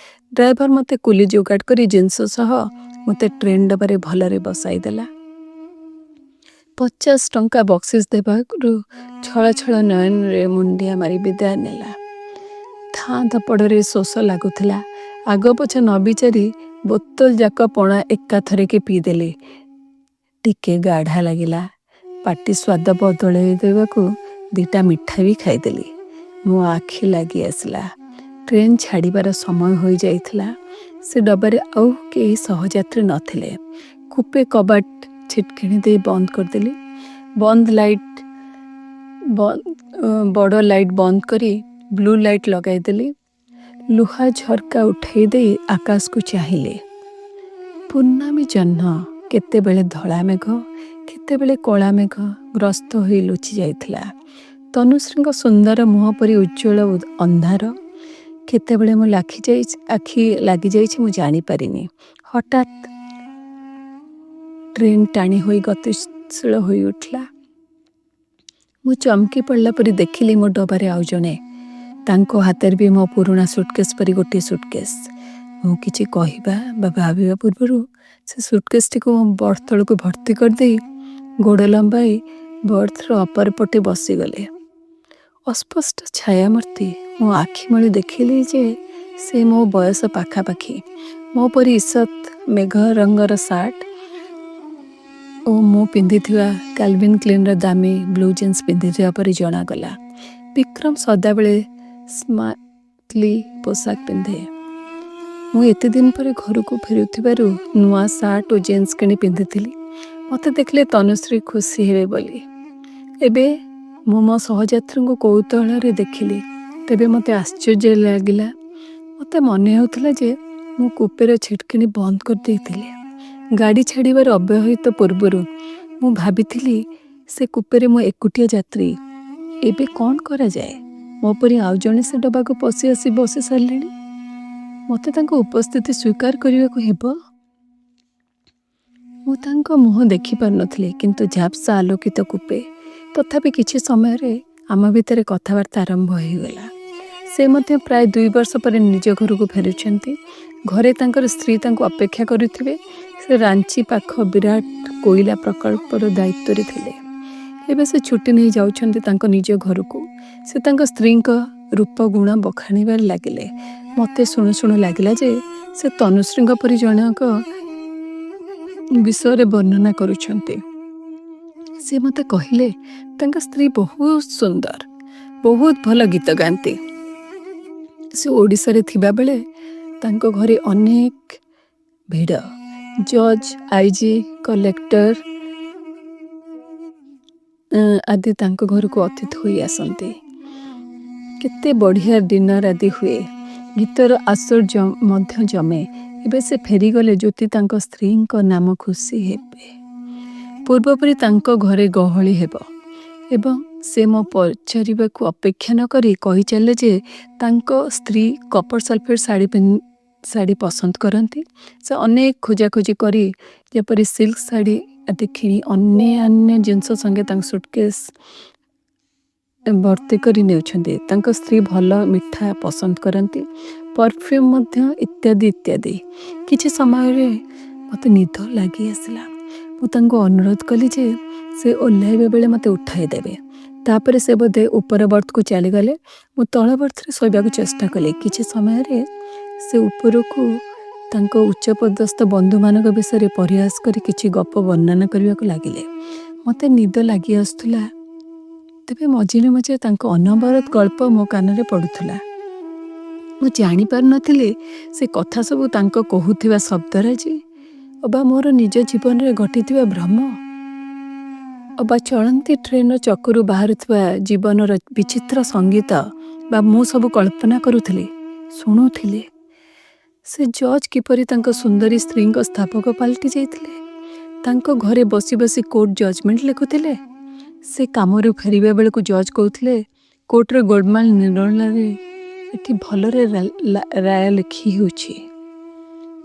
ଡ୍ରାଇଭର ମୋତେ କୁଲି ଯୋଗାଡ଼ କରି ଜିନିଷ ସହ ମୋତେ ଟ୍ରେନ୍ ଡବାରେ ଭଲରେ ବସାଇଦେଲା। 50 ଟଙ୍କା ବକ୍ସିସ୍ ଦେବାରୁ ଛଳ ଛଳ ନୟନରେ ମୁଣ୍ଡିଆ ମାରି ବିଦାୟ ନେଲା। ଧାଁ ଧପଡ଼ରେ ଶୋଷ ଲାଗୁଥିଲା। ଆଗ ପଛ ନ ବିଚାରି ବୋତଲ ଯାକ ପଣା ଏକାଥରକେ ପିଇଦେଲି। ଟିକେ ଗାଢ଼ା ଲାଗିଲା। ପାଟି ସ୍ୱାଦ ବଦଳେଇ ଦେବାକୁ ଦି'ଟା ମିଠା ବି ଖାଇଦେଲି। ମୋ ଆଖି ଲାଗି ଆସିଲା। ଟ୍ରେନ୍ ଛାଡ଼ିବାର ସମୟ ହୋଇ ଯାଇଥିଲା। ସେ ଡବାରେ ଆଉ କେହି ସହଯାତ୍ରୀ ନ ଥିଲେ। କୁପେ କବାଟ ଛିଟକିଣି ଦେଇ ବନ୍ଦ କରିଦେଲି। ବନ୍ଦ ଲାଇଟ୍ ବଡ଼ ଲାଇଟ୍ ବନ୍ଦ କରି ବ୍ଲୁ ଲାଇଟ୍ ଲଗାଇଦେଲି। ଲୁହା ଝରକା ଉଠେଇ ଦେଇ ଆକାଶକୁ ଚାହିଁଲି। ପୂର୍ଣ୍ଣମୀ ଜହ୍ନ କେତେବେଳେ ଧଳା ମେଘ, କେତେବେଳେ କଳା ମେଘ ଗ୍ରସ୍ତ ହୋଇ ଲୁଚି ଯାଇଥିଲା। ତନୁଶ୍ରୀଙ୍କ ସୁନ୍ଦର ମୁହଁ ପରି ଉଜ୍ଜ୍ୱଳ ଅନ୍ଧାର। କେତେବେଳେ ମୁଁ ଲାଖିଯାଇଛି, ଆଖି ଲାଗିଯାଇଛି ମୁଁ ଜାଣିପାରିନି। ହଠାତ୍ ଟ୍ରେନ୍ ଟାଣି ହୋଇ ଗତିଶୀଳ ହୋଇଉଠିଲା। ମୁଁ ଚମକି ପଡ଼ିଲା ପରି ଦେଖିଲି ମୋ ଡବାରେ ଆଉ ଜଣେ। ତାଙ୍କ ହାତରେ ବି ମୋ ପୁରୁଣା ସୁଟକେସ୍ ପରି ଗୋଟିଏ ସୁଟକେସ୍। ମୁଁ କିଛି କହିବା ବା ଭାବିବା ପୂର୍ବରୁ ସେ ସୁଟକେସ୍ଟିକୁ ମୋ ବର୍ଥ ତଳକୁ ଭର୍ତ୍ତି କରିଦେଇ ଗୋଡ଼ ଲମ୍ବାଇ ବର୍ଥର ଅପର ପଟେ ବସିଗଲେ। ଅସ୍ପଷ୍ଟ ଛାୟାମୂର୍ତ୍ତି। ମୁଁ ଆଖି ମଳି ଦେଖିଲି ଯେ ସେ ମୋ ବୟସ ପାଖାପାଖି। ମୋ ପରି ଈଷତ୍ ମେଘ ରଙ୍ଗର ସାର୍ଟ ଓ ମୁଁ ପିନ୍ଧିଥିବା କାଲଭିନ୍ କ୍ଲିନ୍ର ଦାମୀ ବ୍ଲୁ ଜିନ୍ସ ପିନ୍ଧିଥିବା ପରି ଜଣାଗଲା। ବିକ୍ରମ ସଦାବେଳେ ସ୍ମାର୍ଟଲି ପୋଷାକ ପିନ୍ଧେ। ମୁଁ ଏତେ ଦିନ ପରେ ଘରକୁ ଫେରୁଥିବାରୁ ନୂଆ ସାର୍ଟ ଓ ଜିନ୍ସ କିଣି ପିନ୍ଧିଥିଲି, ମୋତେ ଦେଖିଲେ ତନୁଶ୍ରୀ ଖୁସି ହେବେ ବୋଲି। ଏବେ ମୁଁ ମୋ ସହଯାତ୍ରୀଙ୍କୁ କୌତୂହଳରେ ଦେଖିଲି। ତେବେ ମୋତେ ଆଶ୍ଚର୍ଯ୍ୟ ଲାଗିଲା। ମୋତେ ମନେ ହେଉଥିଲା ଯେ ମୁଁ କୁପେର ଛିଟକିଣି ବନ୍ଦ କରିଦେଇଥିଲି। ଗାଡ଼ି ଛାଡ଼ିବାର ଅବ୍ୟବହିତ ପୂର୍ବରୁ ମୁଁ ଭାବିଥିଲି ସେ କୁପେରେ ମୁଁ ଏକୁଟିଆ ଯାତ୍ରୀ। ଏବେ କ'ଣ କରାଯାଏ? ମୋ ପରି ଆଉ ଜଣେ ସେ ଡବାକୁ ପଶି ଆସି ବସି ସାରିଲେଣି। ମୋତେ ତାଙ୍କ ଉପସ୍ଥିତି ସ୍ୱୀକାର କରିବାକୁ ହେବ। ମୁଁ ତାଙ୍କ ମୁହଁ ଦେଖିପାରୁନଥିଲି, କିନ୍ତୁ ଝାପ୍ସା ଆଲୋକିତ କୁପେ। ତଥାପି କିଛି ସମୟରେ ଆମ ଭିତରେ କଥାବାର୍ତ୍ତା ଆରମ୍ଭ ହୋଇଗଲା। ସେ ମଧ୍ୟ ପ୍ରାୟ 2 ବର୍ଷ ପରେ ନିଜ ଘରକୁ ଫେରୁଛନ୍ତି। ଘରେ ତାଙ୍କର ସ୍ତ୍ରୀ ତାଙ୍କୁ ଅପେକ୍ଷା କରୁଥିବେ। ସେ ରାଞ୍ଚି ପାଖ ବିରାଟ କୋଇଲା ପ୍ରକଳ୍ପର ଦାୟିତ୍ୱରେ ଥିଲେ। ଏବେ ସେ ଛୁଟି ନେଇ ଯାଉଛନ୍ତି ତାଙ୍କ ନିଜ ଘରକୁ। ସେ ତାଙ୍କ ସ୍ତ୍ରୀଙ୍କ ରୂପ ଗୁଣ ବଖାଣିବାରେ ଲାଗିଲେ। ମୋତେ ଶୁଣୁ ଶୁଣୁ ଲାଗିଲା ଯେ ସେ ତନୁଶ୍ରୀଙ୍କ ପରି ଜଣଙ୍କ ବିଷୟରେ ବର୍ଣ୍ଣନା କରୁଛନ୍ତି। ସେ ମୋତେ କହିଲେ ତାଙ୍କ ସ୍ତ୍ରୀ ବହୁତ ସୁନ୍ଦର, ବହୁତ ଭଲ ଗୀତ ଗାଆନ୍ତି। ସେ ଓଡ଼ିଶାରେ ଥିବାବେଳେ ତାଙ୍କ ଘରେ ଅନେକ ଭିଡ଼। ଜଜ୍, ଆଇଜି, କଲେକ୍ଟର ଆଦି ତାଙ୍କ ଘରକୁ ଅତିଥି ହୋଇ ଆସନ୍ତି। କେତେ ବଢ଼ିଆ ଡିନର ଆଦି ହୁଏ। ଗୀତର ଆସର ମଧ୍ୟ ଜମେ। ଏବେ ସେ ଫେରିଗଲେ ଜ୍ୟୋତି ତାଙ୍କ ସ୍ତ୍ରୀଙ୍କ ନାମ ଖୁସି ହେବେ। ପୂର୍ବପରି ତାଙ୍କ ଘରେ ଗହଳି ହେବ। ଏବଂ ସେ ମୋ ପଚାରିବାକୁ ଅପେକ୍ଷା ନ କରି କହିଚାଲିଲେ ଯେ ତାଙ୍କ ସ୍ତ୍ରୀ କପର ସଲଫେଟ୍ ଶାଢ଼ୀ ପସନ୍ଦ କରନ୍ତି। ସେ ଅନେକ ଖୋଜାଖୋଜି କରି ଯେପରି ସିଲ୍କ ଶାଢ଼ୀ ଆଦି କିଣି ଅନ୍ୟାନ୍ୟ ଜିନିଷ ସଙ୍ଗେ ତାଙ୍କ ସୁଟକେସ୍ ଭର୍ତ୍ତି କରି ନେଉଛନ୍ତି। ତାଙ୍କ ସ୍ତ୍ରୀ ଭଲ ମିଠା ପସନ୍ଦ କରନ୍ତି, ପରଫ୍ୟୁମ୍ ମଧ୍ୟ, ଇତ୍ୟାଦି ଇତ୍ୟାଦି। କିଛି ସମୟରେ ମୋତେ ନିଦ ଲାଗି ଆସିଲା। ମୁଁ ତାଙ୍କୁ ଅନୁରୋଧ କଲି ଯେ ସେ ଓହ୍ଲାଇବା ବେଳେ ମୋତେ ଉଠାଇ ଦେବେ। ତାପରେ ସେ ବୋଧେ ଉପର ବର୍ଥକୁ ଚାଲିଗଲେ। ମୁଁ ତଳ ବର୍ଥରେ ଶୋଇବାକୁ ଚେଷ୍ଟା କଲି। କିଛି ସମୟରେ ସେ ଉପରକୁ ତାଙ୍କ ଉଚ୍ଚପଦସ୍ଥ ବନ୍ଧୁମାନଙ୍କ ବିଷୟରେ ପରିହାସ କରି କିଛି ଗପ ବର୍ଣ୍ଣନା କରିବାକୁ ଲାଗିଲେ। ମୋତେ ନିଦ ଲାଗି ଆସୁଥିଲା। ତେବେ ମଝିରେ ମଝିରେ ତାଙ୍କ ଅନବରତ ଗଳ୍ପ ମୋ କାନରେ ପଡ଼ୁଥିଲା। ମୁଁ ଜାଣିପାରୁନଥିଲି ସେ କଥା ସବୁ ତାଙ୍କ କହୁଥିବା ଶବ୍ଦରାଜି ଅବା ମୋର ନିଜ ଜୀବନରେ ଘଟିଥିବା ଭ୍ରମ, ଅବା ଚଳନ୍ତି ଟ୍ରେନ୍ର ଚକରୁ ବାହାରୁଥିବା ଜୀବନର ବିଚିତ୍ର ସଙ୍ଗୀତ, ବା ମୁଁ ସବୁ କଳ୍ପନା କରୁଥିଲି, ଶୁଣୁଥିଲି। ସେ ଜଜ୍ କିପରି ତାଙ୍କ ସୁନ୍ଦରୀ ସ୍ତ୍ରୀଙ୍କ ସ୍ଥାପକ ପାଲଟି ଯାଇଥିଲେ। ତାଙ୍କ ଘରେ ବସି ବସି କୋର୍ଟ ଜଜମେଣ୍ଟ ଲେଖୁଥିଲେ। ସେ କାମରୁ ଫେରିବା ବେଳକୁ ଜଜ୍ କହୁଥିଲେ, କୋର୍ଟର ଗୋଳମାଳ ନିରୋଳାରେ ଏଠି ଭଲରେ ରାୟ ଲେଖି ହେଉଛି।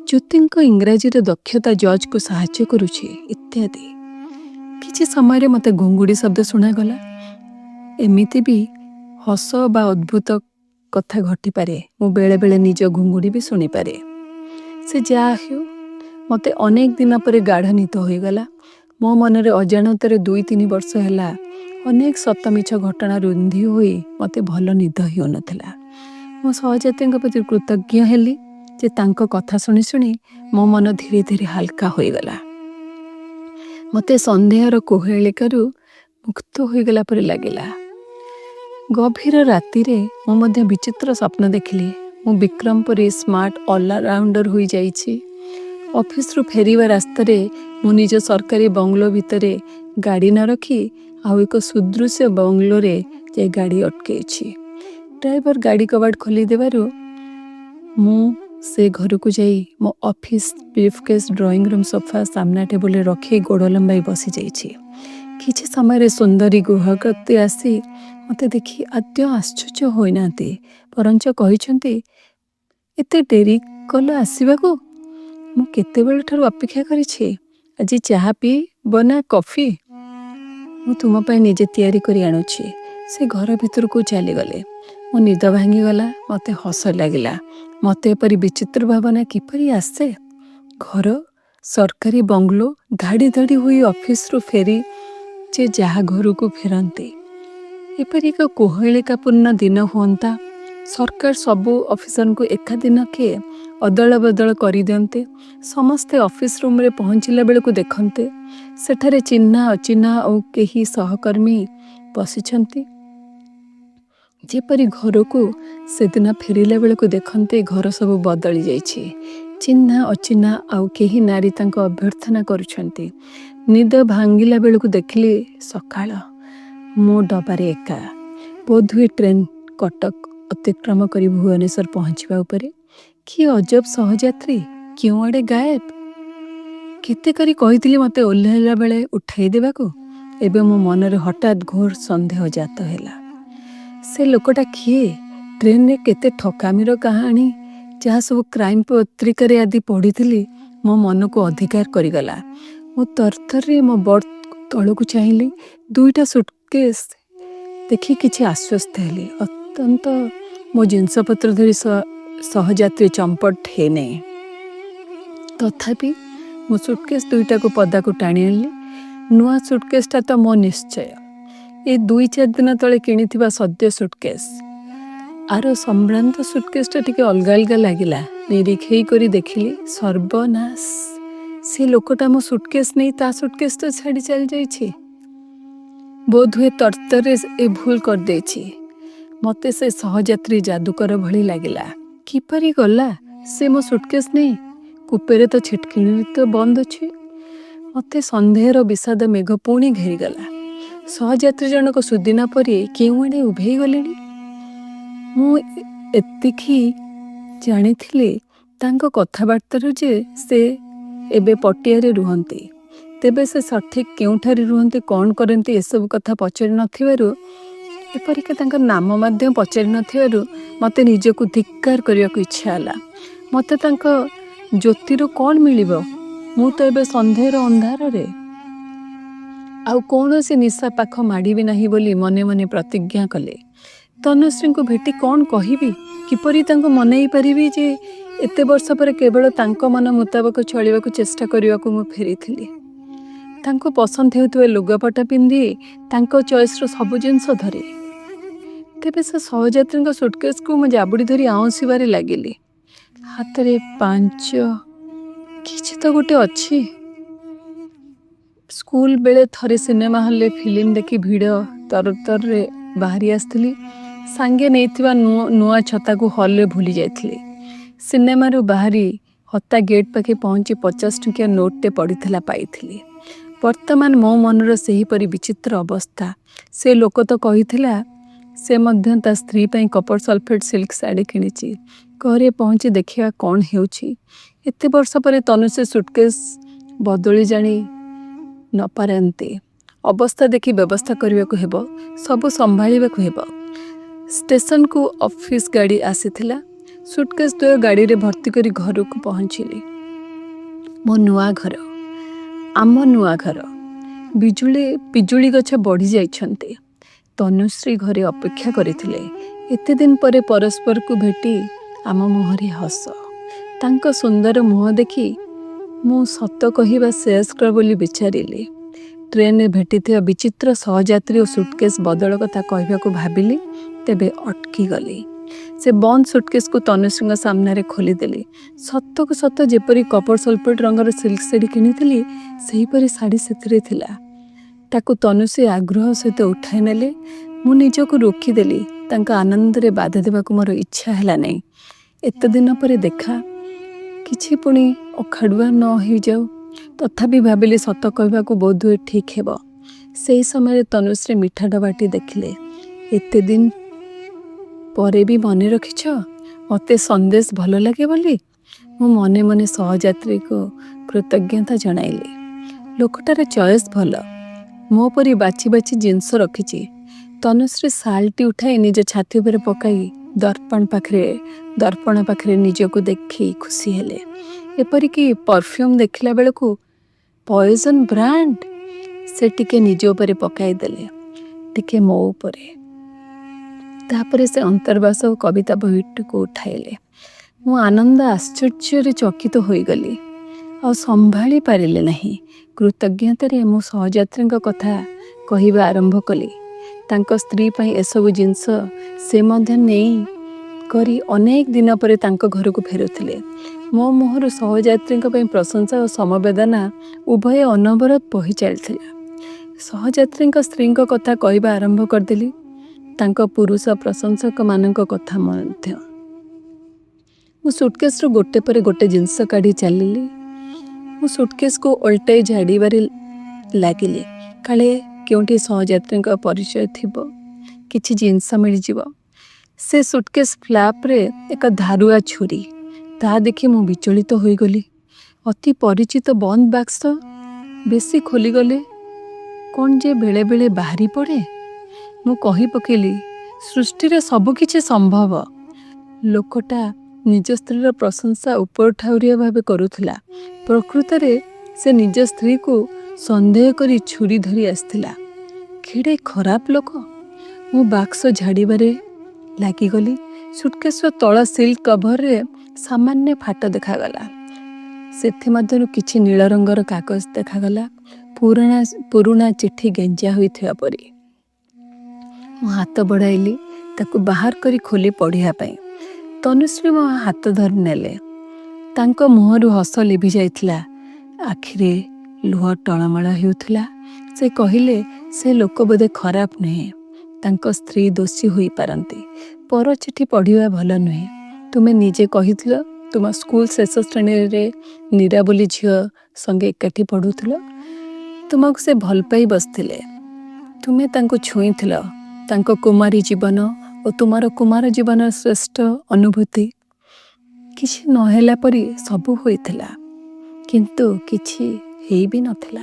ଜ୍ୟୋତିଙ୍କ ଇଂରାଜୀର ଦକ୍ଷତା ଜଜ୍କୁ ସାହାଯ୍ୟ କରୁଛି, ଇତ୍ୟାଦି। କିଛି ସମୟରେ ମୋତେ ଘୁଙ୍ଗୁଡ଼ି ଶବ୍ଦ ଶୁଣାଗଲା। ଏମିତି ବି ହସ ବା ଅଦ୍ଭୁତ କଥା ଘଟିପାରେ। ମୁଁ ବେଳେବେଳେ ନିଜ ଘୁଙ୍ଗୁଡ଼ି ବି ଶୁଣିପାରେ। ସେ ଯାହା ହେଉ, ମୋତେ ଅନେକ ଦିନ ପରେ ଗାଢ଼ ନିଦ ହୋଇଗଲା। ମୋ ମନରେ ଅଜାଣତରେ 2-3 ବର୍ଷ ହେଲା ଅନେକ ସତ ମିଛ ଘଟଣା ରୁନ୍ଧି ହୋଇ ମୋତେ ଭଲ ନିଦ ହେଉନଥିଲା। ମୋ ସହଯାତ୍ରୀଙ୍କ ପ୍ରତି କୃତଜ୍ଞ ହେଲି ଯେ ତାଙ୍କ କଥା ଶୁଣି ଶୁଣି ମୋ ମନ ଧୀରେ ଧୀରେ ହାଲକା ହୋଇଗଲା। ମୋତେ ସନ୍ଦେହର କୁହେଳିକାରୁ ମୁକ୍ତ ହୋଇଗଲା ପରି ଲାଗିଲା। ଗଭୀର ରାତିରେ ମୁଁ ମଧ୍ୟ ବିଚିତ୍ର ସ୍ୱପ୍ନ ଦେଖିଲି। ମୁଁ ବିକ୍ରମ ପରି ସ୍ମାର୍ଟ ଅଲରାଉଣ୍ଡର ହୋଇଯାଇଛି। ଅଫିସରୁ ଫେରିବା ରାସ୍ତାରେ ମୁଁ ନିଜ ସରକାରୀ ବଙ୍ଗଲୋ ଭିତରେ ଗାଡ଼ି ନ ରଖି ଆଉ ଏକ ସୁଦୃଶ୍ୟ ବଙ୍ଗଲୋରେ ଯାଇ ଗାଡ଼ି ଅଟକେଇଛି। ଡ୍ରାଇଭର ଗାଡ଼ି କବାଟ ଖୋଲିଦେବାରୁ ମୁଁ ସେ ଘରକୁ ଯାଇ ମୋ office briefcase drawing room sofa ସାମ୍ନା ଟେବୁଲରେ ରଖି ଗୋଡ଼ ଲମ୍ବାଇ ବସିଯାଇଛି। କିଛି ସମୟରେ ସୁନ୍ଦରୀ ଗୃହକର୍ତ୍ତ୍ରୀ ଆସି ମୋତେ ଦେଖି ଆଦୌ ଆଶ୍ଚର୍ଯ୍ୟ ହୋଇନାହାନ୍ତି, ବରଞ୍ଚ କହିଛନ୍ତି, "ଏତେ ଡେରି କଲ ଆସିବାକୁ? ମୁଁ କେତେବେଳଠାରୁ ଅପେକ୍ଷା କରିଛି। ଆଜି ଚାହା ପିଇବ ନା କଫି? ମୁଁ ତୁମ ପାଇଁ ନିଜେ ତିଆରି କରି ଆଣୁଛି।" ସେ ଘର ଭିତରକୁ ଚାଲିଗଲେ। ମୋ ନିଦ ଭାଙ୍ଗିଗଲା। ମୋତେ ହସ ଲାଗିଲା। ମୋତେ ଏପରି ବିଚିତ୍ର ଭାବନା କିପରି ଆସେ? ଘର, ସରକାରୀ ବଙ୍ଗଲୋ, ଧାଡ଼ି ଧାଡ଼ି ହୋଇ ଅଫିସରୁ ଫେରି ଯେ ଯାହା ଘରକୁ ଫେରନ୍ତି। ଏପରି ଏକ କୁହେଳିକାପୂର୍ଣ୍ଣ ଦିନ ହୁଅନ୍ତା, ସରକାର ସବୁ ଅଫିସରଙ୍କୁ ଏକା ଦିନକେ ଅଦଳ ବଦଳ କରିଦିଅନ୍ତେ। ସମସ୍ତେ ଅଫିସ ରୁମ୍ରେ ପହଞ୍ଚିଲା ବେଳକୁ ଦେଖନ୍ତେ, ସେଠାରେ ଚିହ୍ନା ଅଚିହ୍ନା ଆଉ କେହି ସହକର୍ମୀ ବସିଛନ୍ତି। ଯେପରି ଘରକୁ ସେଦିନ ଫେରିଲା ବେଳକୁ ଦେଖନ୍ତେ, ଘର ସବୁ ବଦଳି ଯାଇଛି। ଚିହ୍ନା ଅଚିହ୍ନା ଆଉ କେହି ନାରୀ ତାଙ୍କୁ ଅଭ୍ୟର୍ଥନା କରୁଛନ୍ତି। ନିଦ ଭାଙ୍ଗିଲା ବେଳକୁ ଦେଖିଲି ସକାଳ। ମୁଁ ଡବାରେ ଏକା। ବୋଧହୁଏ ଟ୍ରେନ୍ କଟକ ଅତିକ୍ରମ କରି ଭୁବନେଶ୍ୱର ପହଞ୍ଚିବା ଉପରେ। କି ଅଜବ ସହଯାତ୍ରୀ କେଉଁଆଡ଼େ ଗାଏବ! କେତେ କରି କହିଥିଲି ମୋତେ ଓହ୍ଲାଇଲା ବେଳେ ଉଠାଇ ଦେବାକୁ। ଏବେ ମୋ ମନରେ ହଠାତ୍ ଘୋର ସନ୍ଦେହ ଜାତ ହେଲା। ସେ ଲୋକଟା କିଏ? ଟ୍ରେନରେ କେତେ ଠକାମିର କାହାଣୀ, ଯାହା ସବୁ କ୍ରାଇମ୍ ପତ୍ରିକାରେ ଆଦି ପଢ଼ିଥିଲି, ମୋ ମନକୁ ଅଧିକାର କରିଗଲା। ମୁଁ ତରତରରେ ମୋ ବର୍ଥ ତଳକୁ ଚାହିଁଲି। ଦୁଇଟା ସୁଟକେସ୍ ଦେଖି କିଛି ଆଶ୍ୱସ୍ତ ହେଲି। ଅନ୍ତତଃ ମୋ ଜିନିଷପତ୍ର ଧରି ସହଯାତ୍ରୀ ଚମ୍ପଟ ହେଇନାହିଁ। ତଥାପି ମୁଁ ସୁଟକେସ୍ ଦୁଇଟାକୁ ପଦାକୁ ଟାଣି ଆଣିଲି। ନୂଆ ସୁଟକେସ୍ଟା ତ ମୋ ନିଶ୍ଚୟ। ଏ ଦୁଇ ଚାରି ଦିନ ତଳେ କିଣିଥିବା ସଦ୍ୟ ସୁଟକେସ୍। ଆର ସମ୍ଭ୍ରାନ୍ତ ସୁଟକେସ୍ଟା ଟିକେ ଅଲଗା ଅଲଗା ଲାଗିଲା। ନିରୀକ୍ଷେଇ କରି ଦେଖିଲି, ସର୍ବନାଶ! ସେ ଲୋକଟା ମୋ ସୁଟକେସ୍ ନେଇ ତା ସୁଟକେସ୍ଟା ଛାଡ଼ି ଚାଲିଯାଇଛି। ବୋଧହୁଏ ତରତରରେ ଏ ଭୁଲ କରିଦେଇଛି। ମୋତେ ସେ ସହଯାତ୍ରୀ ଯାଦୁକର ଭଳି ଲାଗିଲା। କିପରି ଗଲା ସେ ମୋ ସୁଟକେସ୍ ନେଇ? କୁପେରେ ତ ଛିଟକିଣି ତ ବନ୍ଦ ଅଛି। ମୋତେ ସନ୍ଦେହର ବିଷାଦ ମେଘ ପୁଣି ଘେରିଗଲା। ସହଯାତ୍ରୀ ଜଣକ ସୁଦିନ ପରି କେଉଁଆଡ଼େ ଉଭେଇ ଗଲେଣି। ମୁଁ ଏତିକି ଜାଣିଥିଲି ତାଙ୍କ କଥାବାର୍ତ୍ତାରୁ ଯେ ସେ ଏବେ ପଟିଆରେ ରୁହନ୍ତି। ତେବେ ସେ ସଠିକ୍ କେଉଁଠାରେ ରୁହନ୍ତି, କ'ଣ କରନ୍ତି, ଏସବୁ କଥା ପଚାରି ନଥିବାରୁ, ଏପରିକି ତାଙ୍କ ନାମ ମଧ୍ୟ ପଚାରି ନଥିବାରୁ ମୋତେ ନିଜକୁ ଧିକ୍କାର କରିବାକୁ ଇଚ୍ଛା ହେଲା। ମୋତେ ତାଙ୍କ ଜ୍ୟୋତିରୁ କ'ଣ ମିଳିବ? ମୁଁ ତ ଏବେ ସନ୍ଦେହର ଅନ୍ଧାରରେ। ଆଉ କୌଣସି ନିଶା ପାଖ ମାଡ଼ିବି ନାହିଁ ବୋଲି ମନେ ମନେ ପ୍ରତିଜ୍ଞା କଲି। ତନୁଶ୍ରୀଙ୍କୁ ଭେଟି କ'ଣ କହିବି? କିପରି ତାଙ୍କୁ ମନାଇ ପାରିବି ଯେ ଏତେ ବର୍ଷ ପରେ କେବଳ ତାଙ୍କ ମନ ମୁତାବକ ଚଳିବାକୁ ଚେଷ୍ଟା କରିବାକୁ ମୁଁ ଫେରିଥିଲି। ତାଙ୍କୁ ପସନ୍ଦ ହେଉଥିବା ଲୁଗାପଟା ପିନ୍ଧି, ତାଙ୍କ ଚଏସ୍ର ସବୁ ଜିନିଷ ଧରି। ତେବେ ସେ ସହଯାତ୍ରୀଙ୍କ ସୁଟକେସ୍କୁ ମୁଁ ଜାବୁଡ଼ି ଧରି ଆଉଁସିବାରେ ଲାଗିଲି। ହାତରେ ପାଞ୍ଚ କିଛି ତ ଗୋଟେ ଅଛି। ସ୍କୁଲ ବେଳେ ଥରେ ସିନେମା ହଲ୍ରେ ଫିଲ୍ମ ଦେଖି ଭିଡ଼ ତରତରରେ ବାହାରି ଆସିଥିଲି। ସାଙ୍ଗେ ନେଇଥିବା ନୂଆ ଛତାକୁ ହଲ୍ରେ ଭୁଲି ଯାଇଥିଲି। ସିନେମାରୁ ବାହାରି ହତା ଗେଟ୍ ପାଖେ ପହଞ୍ଚି 50 ଟଙ୍କିଆ ନୋଟ୍ଟେ ପଡ଼ିଥିଲା ପାଇଥିଲି। ବର୍ତ୍ତମାନ ମୋ ମନର ସେହିପରି ବିଚିତ୍ର ଅବସ୍ଥା। ସେ ଲୋକ ତ କହିଥିଲା ସେ ମଧ୍ୟ ତା ସ୍ତ୍ରୀ ପାଇଁ କପର ସଲଫେଟ୍ ସିଲ୍କ ଶାଢ଼ୀ କିଣିଛି। ଘରେ ପହଞ୍ଚି ଦେଖିବା କ'ଣ ହେଉଛି। ଏତେ ବର୍ଷ ପରେ ତନୁଶ୍ରୀ ସୁଟକେସ୍ ବଦଳି ଜାଣି ନପାରନ୍ତି। ଅବସ୍ଥା ଦେଖି ବ୍ୟବସ୍ଥା କରିବାକୁ ହେବ, ସବୁ ସମ୍ଭାଳିବାକୁ ହେବ। ଷ୍ଟେସନକୁ ଅଫିସ ଗାଡ଼ି ଆସିଥିଲା। ସୁଟକେସ୍ ଦ୍ୱୟ ଗାଡ଼ିରେ ଭର୍ତ୍ତି କରି ଘରକୁ ପହଞ୍ଚିଲି। ମୋ ନୂଆ ଘର, ଆମ ନୂଆ ଘର। ପିଜୁଳି ଗଛ ବଢ଼ି ଯାଇଛନ୍ତି। ତନୁଶ୍ରୀ ଘରେ ଅପେକ୍ଷା କରିଥିଲେ। ଏତେ ଦିନ ପରେ ପରସ୍ପରକୁ ଭେଟି ଆମ ମୁହଁରେ ହସ। ତାଙ୍କ ସୁନ୍ଦର ମୁହଁ ଦେଖି ମୁଁ ସତ କହିବା ଶ୍ରେୟସ୍କର ବୋଲି ବିଚାରିଲି। ଟ୍ରେନରେ ଭେଟିଥିବା ବିଚିତ୍ର ସହଯାତ୍ରୀ ଓ ସୁଟକେସ୍ ବଦଳ କଥା କହିବାକୁ ଭାବିଲି, ତେବେ ଅଟକିଗଲି। ସେ ବନ୍ଦ ସୁଟକେସ୍କୁ ତନୁଶ୍ରୀଙ୍କ ସାମ୍ନାରେ ଖୋଲିଦେଲି। ସତକୁ ସତ ଯେପରି କପର ସଲଫେଟ୍ ରଙ୍ଗର ସିଲ୍କ ଶାଢ଼ୀ କିଣିଥିଲି, ସେହିପରି ଶାଢ଼ୀ ସେଥିରେ ଥିଲା। ତାକୁ ତନୁଶ୍ରୀ ଆଗ୍ରହ ସହିତ ଉଠାଇ ନେଲେ। ମୁଁ ନିଜକୁ ରୋକିଦେଲି। ତାଙ୍କ ଆନନ୍ଦରେ ବାଧା ଦେବାକୁ ମୋର ଇଚ୍ଛା ହେଲା ନାହିଁ। ଏତେ ଦିନ ପରେ ଦେଖା, କିଛି ପୁଣି ଅଖାଡ଼ୁଆ ନ ହୋଇଯାଉ। ତଥାପି ଭାବିଲି, ସତ କହିବାକୁ ବୋଧହୁଏ ଠିକ୍ ହେବ। ସେହି ସମୟରେ ତନୁଶ୍ରୀ ମିଠା ଡବାଟି ଦେଖିଲେ। "ଏତେ ଦିନ ପରେ ବି ମନେ ରଖିଛ ମୋତେ ସନ୍ଦେଶ ଭଲ ଲାଗେ ବୋଲି।" ମୁଁ ମନେ ମନେ ସହଯାତ୍ରୀକୁ କୃତଜ୍ଞତା ଜଣାଇଲି। ଲୋକଟାର ଚଏସ୍ ଭଲ। ମୋ ପରି ବାଛି ବାଛି ଜିନିଷ ରଖିଛି। ତନୁଶ୍ରୀ ଶାଲ୍‌ଟି ଉଠାଇ ନିଜ ଛାତି ଉପରେ ପକାଇ ଦର୍ପଣ ପାଖରେ ନିଜକୁ ଦେଖି ଖୁସି ହେଲେ। ଏପରିକି ପରଫ୍ୟୁମ୍ ଦେଖିଲା ବେଳକୁ, ପଏଜନ୍ ବ୍ରାଣ୍ଡ, ସେ ଟିକେ ନିଜ ଉପରେ ପକାଇଦେଲେ, ଟିକେ ମୋ ଉପରେ। ତାପରେ ସେ ଅନ୍ତର୍ବାସ ଓ କବିତା ବହିଟିକୁ ଉଠାଇଲେ। ମୁଁ ଆନନ୍ଦ ଆଶ୍ଚର୍ଯ୍ୟରେ ଚକିତ ହୋଇଗଲି। ଆଉ ସମ୍ଭାଳି ପାରିଲି ନାହିଁ। କୃତଜ୍ଞତାରେ ମୁଁ ସହଯାତ୍ରୀଙ୍କ କଥା କହିବା ଆରମ୍ଭ କଲି। ତାଙ୍କ ସ୍ତ୍ରୀ ପାଇଁ ଏସବୁ ଜିନିଷ ସେ ମଧ୍ୟ ନେଇ କରି ଅନେକ ଦିନ ପରେ ତାଙ୍କ ଘରକୁ ଫେରୁଥିଲେ। ମୋ ମୁହଁରୁ ସହଯାତ୍ରୀଙ୍କ ପାଇଁ ପ୍ରଶଂସା ଓ ସମବେଦନା ଉଭୟ ଅନବରତ ବହି ଚାଲିଥିଲା। ସହଯାତ୍ରୀଙ୍କ ସ୍ତ୍ରୀଙ୍କ କଥା କହିବା ଆରମ୍ଭ କରିଦେଲି। ତାଙ୍କ ପୁରୁଷ ପ୍ରଶଂସକମାନଙ୍କ କଥା ମଧ୍ୟ। ମୁଁ ସୁଟକେସ୍ରୁ ଗୋଟେ ପରେ ଗୋଟେ ଜିନିଷ କାଢ଼ି ଚାଲିଲି। ମୁଁ ସୁଟକେସ୍କୁ ଓଲଟାଇ ଝାଡ଼ିବାରେ ଲାଗିଲି। କାଳେ କେଉଁଠି ସହଯାତ୍ରୀଙ୍କ ପରିଚୟ ଥିବ, କିଛି ଜିନିଷ ମିଳିଯିବ। ସେ ସୁଟକେସ୍ ଫ୍ଲାପ୍‌ରେ ଏକ ଧାରୁଆ ଛୁରୀ। ତାହା ଦେଖି ମୁଁ ବିଚଳିତ ହୋଇଗଲି। ଅତି ପରିଚିତ ବନ୍ଦ ବାକ୍ସ ବେଶି ଖୋଲିଗଲେ କ'ଣ ଯେ ବେଳେ ବେଳେ ବାହାରି ପଡ଼େ। ମୁଁ କହି ପକେଇଲି, "ସୃଷ୍ଟିରେ ସବୁକିଛି ସମ୍ଭବ।" ଲୋକଟା ନିଜ ସ୍ତ୍ରୀର ପ୍ରଶଂସା ଉପରଠାଉରିଆ ଭାବେ କରୁଥିଲା। ପ୍ରକୃତରେ ସେ ନିଜ ସ୍ତ୍ରୀକୁ ସନ୍ଦେହ କରି ଛୁରୀ ଧରି ଆସିଥିଲା। କେଡ଼େ ଖରାପ ଲୋକ! ମୁଁ ବାକ୍ସ ଝାଡ଼ିବାରେ ଲାଗିଗଲି। ସୁଟକେସ୍ର ତଳ ସିଲ୍କ କଭରରେ ସାମାନ୍ୟ ଫାଟ ଦେଖାଗଲା। ସେଥିମଧ୍ୟରୁ କିଛି ନୀଳ ରଙ୍ଗର କାଗଜ ଦେଖାଗଲା, ପୁରୁଣା ଚିଠି ଗେଞ୍ଜା ହୋଇଥିବା ପରି। ମୁଁ ହାତ ବଢ଼ାଇଲି ତାକୁ ବାହାର କରି ଖୋଲି ପଢ଼ିବା ପାଇଁ। ତନୁଶ୍ରୀ ମୋ ହାତ ଧରି ନେଲେ। ତାଙ୍କ ମୁହଁରୁ ହସ ଲିଭି ଯାଇଥିଲା। ଆଖିରେ ଲୁହ ଟଳମଳ ହେଉଥିଲା। ସେ କହିଲେ, "ସେ ଲୋକ ବୋଧେ ଖରାପ ନୁହେଁ। ତାଙ୍କ ସ୍ତ୍ରୀ ଦୋଷୀ ହୋଇପାରନ୍ତି। ପର ଚିଠି ପଢ଼ିବା ଭଲ ନୁହେଁ। ତୁମେ ନିଜେ କହିଥିଲ, ତୁମ ସ୍କୁଲ ଶେଷ ଶ୍ରେଣୀରେ ନୀରା ବୋଲି ଝିଅ ସଙ୍ଗେ ଏକାଠି ପଢ଼ୁଥିଲ। ତୁମକୁ ସେ ଭଲ ପାଇ ବସିଥିଲେ। ତୁମେ ତାଙ୍କୁ ଛୁଇଁଥିଲ। ତାଙ୍କ କୁମାରୀ ଜୀବନ ଓ ତୁମର କୁମାର ଜୀବନର ଶ୍ରେଷ୍ଠ ଅନୁଭୂତି। କିଛି ନ ହେଲା ପରି ସବୁ ହୋଇଥିଲା। କିନ୍ତୁ କିଛି ହେଇ ବି ନଥିଲା।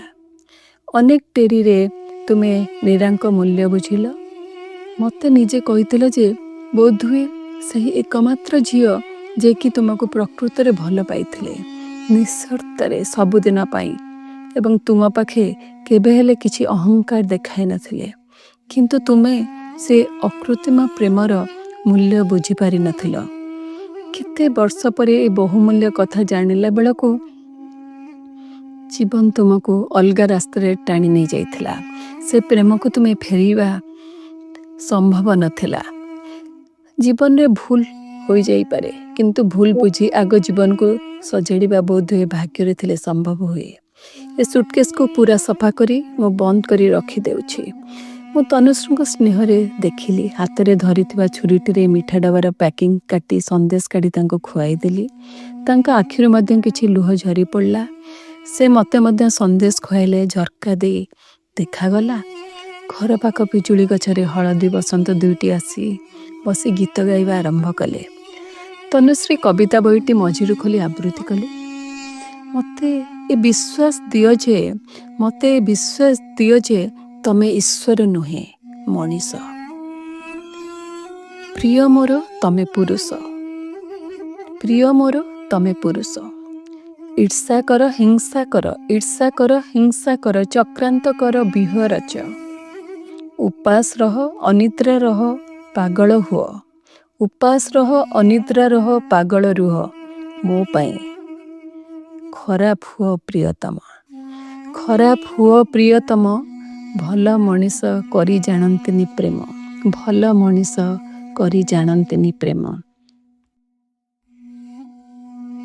ଅନେକ ଡେରିରେ ତୁମେ ନୀରାଙ୍କ ମୂଲ୍ୟ ବୁଝିଲ। ମୋତେ ନିଜେ କହିଥିଲ ଯେ ବୋଧହୁଏ ସେହି ଏକମାତ୍ର ଝିଅ ଯେ କି ତୁମକୁ ପ୍ରକୃତରେ ଭଲ ପାଇଥିଲେ, ନିଃସର୍ତ୍ତରେ ସବୁଦିନ ପାଇଁ, ଏବଂ ତୁମ ପାଖେ କେବେହେଲେ କିଛି ଅହଙ୍କାର ଦେଖାଇ ନଥିଲେ। କିନ୍ତୁ ତୁମେ ସେ ଅକୃତ୍ରିମ ପ୍ରେମର ମୂଲ୍ୟ ବୁଝିପାରି ନଥିଲ। କେତେ ବର୍ଷ ପରେ ଏ ବହୁମୂଲ୍ୟ କଥା ଜାଣିଲା ବେଳକୁ ଜୀବନ ତୁମକୁ ଅଲଗା ରାସ୍ତାରେ ଟାଣି ନେଇଯାଇଥିଲା। ସେ ପ୍ରେମକୁ ତୁମେ ଫେରିବା ସମ୍ଭବ ନଥିଲା। ଜୀବନରେ ଭୁଲ ହୋଇଯାଇପାରେ, କିନ୍ତୁ ଭୁଲ ବୁଝି ଆଗ ଜୀବନକୁ ସଜାଡ଼ିବା ବୋଧହୁଏ ଭାଗ୍ୟରେ ଥିଲେ ସମ୍ଭବ ହୁଏ। ଏ ସୁଟକେସ୍କୁ ପୂରା ସଫା କରି ମୁଁ ବନ୍ଦ କରି ରଖିଦେଉଛି।" ମୁଁ ତନୁଶ୍ରୀଙ୍କୁ ସ୍ନେହରେ ଦେଖିଲି। ହାତରେ ଧରିଥିବା ଛୁରୀଟିରେ ମିଠା ଡବାର ପ୍ୟାକିଂ କାଟି ସନ୍ଦେଶ କାଢ଼ି ତାଙ୍କୁ ଖୁଆଇଦେଲି। ତାଙ୍କ ଆଖିରୁ ମଧ୍ୟ କିଛି ଲୁହ ଝରିପଡ଼ିଲା। ସେ ମୋତେ ମଧ୍ୟ ସନ୍ଦେଶ ଖୁଆଇଲେ। ଝରକା ଦେଇ ଦେଖାଗଲା, ଘର ପାଖ ପିଜୁଳି ଗଛରେ ହଳଦୀ ବସନ୍ତ ଦୁଇଟି ଆସି ବସି ଗୀତ ଗାଇବା ଆରମ୍ଭ କଲେ। ତନୁଶ୍ରୀ କବିତା ବହିଟି ମଝିରୁ ଖୋଲି ଆବୃତ୍ତି କଲେ, "ମୋତେ ଏ ବିଶ୍ୱାସ ଦିଅ ଯେ, ମୋତେ ଏ ବିଶ୍ୱାସ ଦିଅ ଯେ ତମେ ଈଶ୍ୱର ନୁହେଁ, ମଣିଷ। ପ୍ରିୟ ମୋର, ତମେ ପୁରୁଷ। ପ୍ରିୟ ମୋର, ତମେ ପୁରୁଷ। ଈର୍ଷା କର, ହିଂସା କର, ଈର୍ଷା କର, ହିଂସା କର, ଚକ୍ରାନ୍ତ କର, ବ୍ୟୂହ ରଚ। ଉପାସ ରହ, ଅନିଦ୍ରା ରହ, ପାଗଳ ହୁଅ। ଉପାସ ରହ, ଅନିଦ୍ରା ରହ, ପାଗଳ ରୁହ ମୋ ପାଇଁ। ଖରାପ ହୁଅ ପ୍ରିୟତମ, ଖରାପ ହୁଅ ପ୍ରିୟତମ। ଭଲ ମଣିଷ କରି ଜାଣନ୍ତିନି ପ୍ରେମ। ଭଲ ମଣିଷ କରି ଜାଣନ୍ତିନି ପ୍ରେମ।